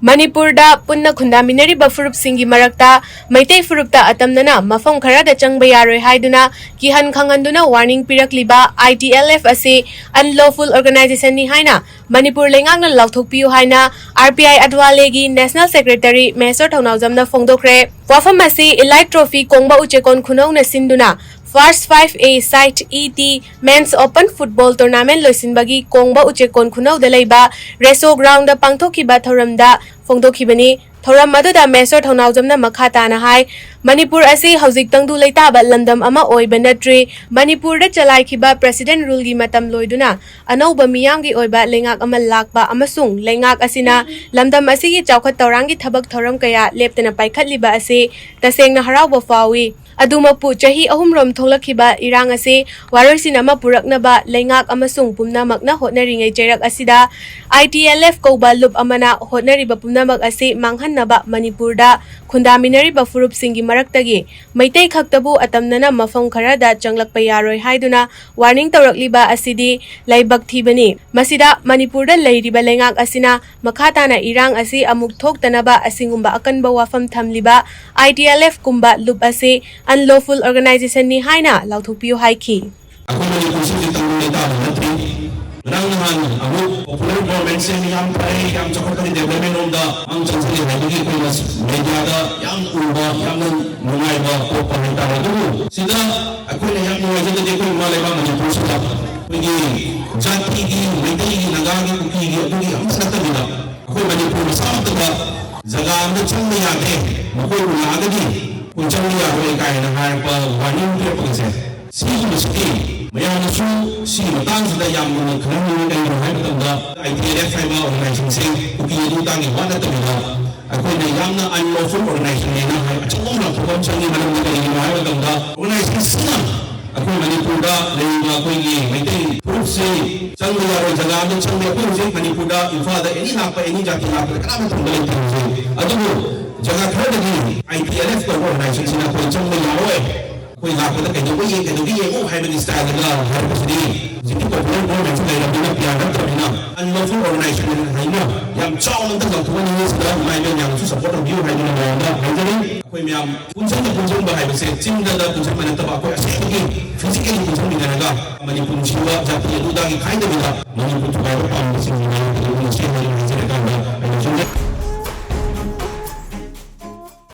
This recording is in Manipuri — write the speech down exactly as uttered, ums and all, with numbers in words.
ꯃꯅꯤꯄꯨꯔꯗ ꯄꯨꯟꯅ ꯈꯨꯟꯗꯥꯃꯤꯟꯅꯔꯤꯕ ꯐꯨꯔꯨꯞꯁꯤꯡꯒꯤ ꯃꯔꯛꯇ ꯃꯩꯇꯩ ꯐꯨꯔꯨꯞꯇ ꯑꯇꯝꯅꯅ ꯃꯐꯝ ꯈꯔꯗ ꯆꯪꯕ ꯌꯥꯔꯣꯏ ꯍꯥꯏꯗꯨꯅ ꯀꯤꯍꯟ ꯈꯪꯍꯟꯗꯨꯅ ꯋꯥꯔꯅꯤꯡ ꯄꯤꯔꯛꯂꯤꯕ I T L F ꯑꯁꯤ unlawful organization ꯅꯤ ꯍꯥꯏꯅ ꯃꯅꯤꯄꯨꯔ ꯂꯩꯉꯥꯛꯅ ꯂꯥꯎꯊꯣꯛꯄꯤꯌꯨ ꯍꯥꯏꯅ R P I ꯑꯗ꯭ꯋꯥꯂꯦꯒꯤ National Secretary ꯃꯍꯦꯁ꯭ꯋꯔ ꯊꯧꯅꯥꯎꯖꯝꯅ ꯐꯣꯡꯗꯣꯛꯈ꯭ꯔꯦ꯫ ꯋꯥꯐꯝ ꯑꯁꯤ Elite Trophy ꯀꯣꯡꯕ ꯎꯆꯦꯀꯣꯟ ꯈꯨꯅꯧꯅ ꯁꯤꯟꯗꯨꯅ First five A Site E T Men's Open Football Tournament ꯂꯣꯏꯁꯤꯟꯕꯒꯤ ꯀꯣꯡꯕ ꯎꯆꯦꯀꯣꯟ ꯈꯨꯅꯧꯗ ꯂꯩꯕ ꯔꯦꯁꯣ ꯒ꯭ꯔꯥꯎꯟꯗ ꯄꯥꯡꯊꯣꯛꯈꯤꯕ ꯊꯧꯔꯝꯗ ꯐꯣꯡꯗꯣꯛꯈꯤꯕꯅꯤ꯫ ꯊꯧꯔꯝ ꯑꯗꯨꯗ ꯃꯍꯦꯁ꯭ꯋꯔ ꯊꯧꯅꯥꯎꯖꯝꯅ ꯃꯈꯥ ꯇꯥꯅ ꯍꯥꯏ, ꯃꯅꯤꯄꯨꯔ ꯑꯁꯤ ꯍꯧꯖꯤꯛ ꯇꯪꯗꯨ ꯂꯩꯇꯥꯕ ꯂꯝꯗꯝ ꯑꯃ ꯑꯣꯏꯕ ꯅꯠꯇ꯭ꯔꯤ꯫ ꯃꯅꯤꯄꯨꯔꯗ ꯆꯂꯥꯏꯈꯤꯕ President Ruleꯒꯤ ꯃꯇꯝ ꯂꯣꯏꯗꯨꯅ ꯑꯅꯧꯕ ꯃꯤꯌꯥꯝꯒꯤ ꯑꯣꯏꯕ ꯂꯩꯉꯥꯛ ꯑꯃ ꯂꯥꯛꯄ ꯑꯃꯁꯨꯡ ꯂꯩꯉꯥꯛ ꯑꯁꯤꯅ ꯂꯝꯗꯝ ꯑꯁꯤꯒꯤ ꯆꯥꯎꯈꯠ ꯊꯧꯔꯥꯡꯒꯤ ꯊꯕꯛ ꯊꯧꯔꯝ ꯀꯌꯥ ꯂꯦꯞꯇꯅ ꯄꯥꯏꯈꯠꯂꯤꯕ ꯑꯁꯤ ꯇꯁꯦꯡꯅ ꯍꯔꯥꯎꯕ ꯐꯥꯎꯏ꯫ ꯑꯗꯨꯃꯛꯄꯨ, ꯆꯍꯤ ꯑꯍꯨꯝꯔꯣꯝ ꯊꯣꯛꯂꯛꯈꯤꯕ ꯏꯔꯥꯡ ꯑꯁꯤ ꯋꯥꯔꯣꯏꯁꯤꯟ ꯑꯃ ꯄꯨꯔꯛꯅꯕ ꯂꯩꯉꯥꯛ ꯑꯃꯁꯨꯡ ꯄꯨꯝꯅꯃꯛꯅ ꯍꯣꯠꯅꯔꯤꯉꯩ ꯆꯩꯔꯛ ꯑꯁꯤꯗ I T L F ꯀꯧꯕ ꯂꯨꯞ ꯑꯃꯅ ꯍꯣꯠꯅꯔꯤꯕ ꯄꯨꯝꯅꯃꯛ ꯑꯁꯤ ꯃꯥꯡꯍꯟꯅꯕ ꯃꯅꯤꯄꯨꯔꯗ ꯈꯨꯟꯗꯥꯃꯤꯟꯅꯔꯤꯕ ꯐꯨꯔꯨꯞꯁꯤꯡꯒꯤ ꯃꯔꯛꯇꯒꯤ ꯃꯩꯇꯩ ꯈꯛꯇꯕꯨ ꯑꯇꯝꯅꯅ ꯃꯐꯝ ꯈꯔꯗ ꯆꯪꯂꯛꯄ ꯌꯥꯔꯣꯏ ꯍꯥꯏꯗꯨꯅ ꯋꯥꯔꯅꯤꯡ ꯇꯧꯔꯛꯂꯤꯕ ꯑꯁꯤꯗꯤ ꯂꯥꯏꯕꯛ ꯊꯤꯕꯅꯤ꯫ ꯃꯁꯤꯗ ꯃꯅꯤꯄꯨꯔꯗ ꯂꯩꯔꯤꯕ ꯂꯩꯉꯥꯛ ꯑꯁꯤꯅ ꯃꯈꯥ ꯇꯥꯅ ꯏꯔꯥꯡ ꯑꯁꯤ ꯑꯃꯨꯛ ꯊꯣꯛꯇꯅꯕ ꯑꯁꯤꯒꯨꯝꯕ ꯑꯀꯟꯕ ꯋꯥꯐꯝ ꯊꯝꯂꯤꯕ I T L F ꯀꯨꯝꯕ ꯂꯨꯞ ꯑꯁꯤ unlawful organization ꯅꯤ ꯍꯥꯏꯅ ꯂꯥꯎꯊꯣꯛꯄꯤꯌꯨ ꯍꯥꯏꯈꯤ꯫ ꯑꯩꯈꯣꯏ ꯃꯅꯤꯄꯨꯔꯁꯤ ꯍꯧꯖꯤꯛ ꯇꯪꯗꯨ ꯂꯩꯇꯥꯕ ꯅꯠꯇ꯭ꯔꯤ꯫ ꯉꯔꯥꯡ ꯅꯍꯥꯟ ꯑꯃꯨꯛ popular government ꯁꯦꯝꯃꯤ, ꯌꯥꯝ ꯐꯔꯦ, ꯌꯥꯝ ꯆꯥꯎꯈꯠꯄꯒꯤ development ꯔꯣꯝꯗ ꯃꯥꯡ ꯆꯪꯁꯤꯜꯂꯤ ꯍꯥꯏꯕꯒꯤ ꯑꯩꯈꯣꯏꯅ mediaꯗ ꯌꯥꯝ ꯎꯕ, ꯌꯥꯝꯅ ꯅꯨꯡꯉꯥꯏꯕ ꯄꯣꯛꯄ ꯍꯥꯏꯇꯥꯔꯦ꯫ ꯑꯗꯨꯕꯨ ꯁꯤꯗ ꯑꯩꯈꯣꯏꯅ ꯌꯥꯝ ꯅꯨꯡꯉꯥꯏꯖꯗꯦ, ꯑꯩꯈꯣꯏ ꯏꯃꯥ ꯂꯩꯕꯥꯛ ꯃꯅꯤꯄꯨꯔꯁꯤꯗ ꯑꯩꯈꯣꯏꯒꯤ ꯖꯥꯇꯤꯒꯤ, ꯃꯩꯇꯩꯒꯤ, ꯅꯥꯒꯥꯒꯤ, ꯀꯨꯀꯤꯒꯤ, ꯑꯗꯨꯒꯤ ꯑꯝꯇ ꯅꯠꯇꯕꯤꯗ ꯑꯩꯈꯣꯏ ꯃꯅꯤꯄꯨꯔ ꯃꯆꯥ ꯑꯃꯠꯇꯗ ꯖꯒꯥ ꯑꯃꯗ ꯆꯪꯕ ꯌꯥꯗꯦ, ꯃꯈꯣꯏꯕꯨ ꯂꯥꯛꯑꯒꯗꯤ ꯑꯩꯈꯣꯏ ꯆꯪꯕ ꯌꯥꯔꯣꯏ ꯀꯥꯏꯅ ꯍꯥꯏꯔꯛꯄ warning ꯄꯤꯔꯛꯄꯒꯁꯦ, ꯁꯤꯒꯨꯝꯕꯁꯤꯗꯤ ꯃꯌꯥꯝꯅꯁꯨ ꯁꯤꯒꯤ ꯃꯇꯥꯡꯁꯤꯗ ꯌꯥꯝ ꯃꯨꯟꯅ ꯈꯪꯍꯟꯅꯤꯡꯉꯤ꯫ ꯀꯩꯒꯤꯅꯣ ꯍꯥꯏꯕ ꯃꯇꯝꯗ I T L F ꯍꯥꯏꯕ organizationꯁꯦ ꯀꯨꯀꯤ ꯑꯗꯨ ꯇꯥꯡꯒꯤ ꯋꯥ ꯅꯠꯇꯕꯤꯗ ꯑꯩꯈꯣꯏꯅ ꯌꯥꯝꯅ unlawful organizationꯅꯦꯅ ꯍꯥꯏ ꯑꯆꯧꯕ ꯑꯃ ꯂꯥꯎꯊꯣꯛꯄ ꯑꯃ ꯆꯪꯉꯤ꯫ ꯃꯔꯝꯗꯤ ꯀꯔꯤꯒꯤꯅꯣ ꯍꯥꯏꯕ ꯃꯇꯝꯗ organizationꯁꯤꯅ ꯑꯩꯈꯣꯏ ꯃꯅꯤꯄꯨꯔꯗ ꯂꯩꯔꯤꯕ ꯑꯩꯈꯣꯏꯒꯤ ꯃꯩꯇꯩ ꯐꯨꯔꯨꯞꯁꯤ ꯆꯪꯕ ꯌꯥꯔꯣꯏ, ꯖꯒꯥ ꯑꯃꯗ ꯆꯪꯕ꯫ ꯑꯩꯈꯣꯏ ꯍꯧꯖꯤꯛ ꯃꯅꯤꯄꯨꯔꯗ ꯏꯝꯐꯥꯜꯗ any ꯂꯥꯛꯄ, any ꯖꯥꯇꯤ ꯂꯥꯛꯄꯗ ꯀꯅꯥꯝꯇ ꯊꯤꯡꯕ ꯂꯩꯇꯦ ꯍꯧꯖꯤꯛ꯫ ꯑꯗꯨꯕꯨ ꯖꯒꯥ ꯈꯔꯗꯗꯤ I T L F ꯀꯧꯕ organizationꯁꯤꯅ ꯑꯩꯈꯣꯏ ꯆꯪꯕ ꯌꯥꯔꯣꯏ, ꯑꯩꯈꯣꯏ ꯂꯥꯛꯄꯗ ꯀꯩꯗꯧꯕ ꯌꯦꯡ-, ꯀꯩꯗꯧꯒꯦ ꯌꯦꯡꯉꯨ ꯍꯥꯏꯕꯒꯤ styleꯗꯒ ꯍꯥꯏꯔꯛꯄꯁꯤꯗꯤ ꯍꯧꯖꯤꯛ ꯄꯣꯄꯨꯂꯔ ꯒꯣꯔꯃꯦꯟꯁꯨ ꯂꯩꯔꯕꯅꯤꯅ, ꯄꯤ ꯑꯥꯔ ꯅꯠꯇ꯭ꯔꯕꯅꯤꯅ, ꯑꯟꯂꯣꯐꯨꯜ ꯑꯣꯔꯒꯅꯥꯏꯖꯦꯁꯟ ꯍꯥꯏꯅ ꯌꯥꯝ ꯆꯥꯎꯅ ꯑꯝꯇ ꯂꯥꯎꯊꯣꯛꯍꯟꯅꯤꯡꯉꯤ꯫ ꯁꯤꯗ ꯏꯃꯥ ꯏꯕꯦꯟ ꯃꯌꯥꯝꯅꯁꯨ ꯁꯄꯣꯔꯠ ꯇꯧꯕꯤꯌꯨ ꯍꯥꯏꯗꯨꯅ ꯃꯌꯥꯝꯗ ꯍꯥꯏꯖꯔꯤ꯫ ꯑꯩꯈꯣꯏ ꯃꯌꯥꯝ ꯄꯨꯟꯁꯤꯟꯕ, ꯄꯨꯟꯁꯤꯟꯕ ꯍꯥꯏꯕꯁꯦ ꯆꯤꯟꯗꯗ ꯄꯨꯟꯁꯤꯟꯕ ꯅꯠꯇꯕ, ꯑꯩꯈꯣꯏ ꯑꯁꯦꯡꯕꯒꯤ ꯐꯤꯖꯤꯀꯦꯜꯂꯤ ꯄꯨꯟꯁꯤꯟꯃꯤꯟꯅꯔꯒ ꯃꯅꯤꯄꯨꯔ ꯅꯨꯡꯁꯤꯕ ꯖꯥꯇꯤ ꯑꯗꯨꯗꯒꯤ ꯈꯥꯏꯗꯕꯤꯗ ꯃꯅꯤꯄꯨꯔ ꯊꯨꯒꯥꯏꯕ ꯄꯥꯝꯕꯁꯤꯡꯒꯤ ꯃꯌꯥꯝ ꯄꯨꯟꯁꯤ ꯍꯥꯏꯅ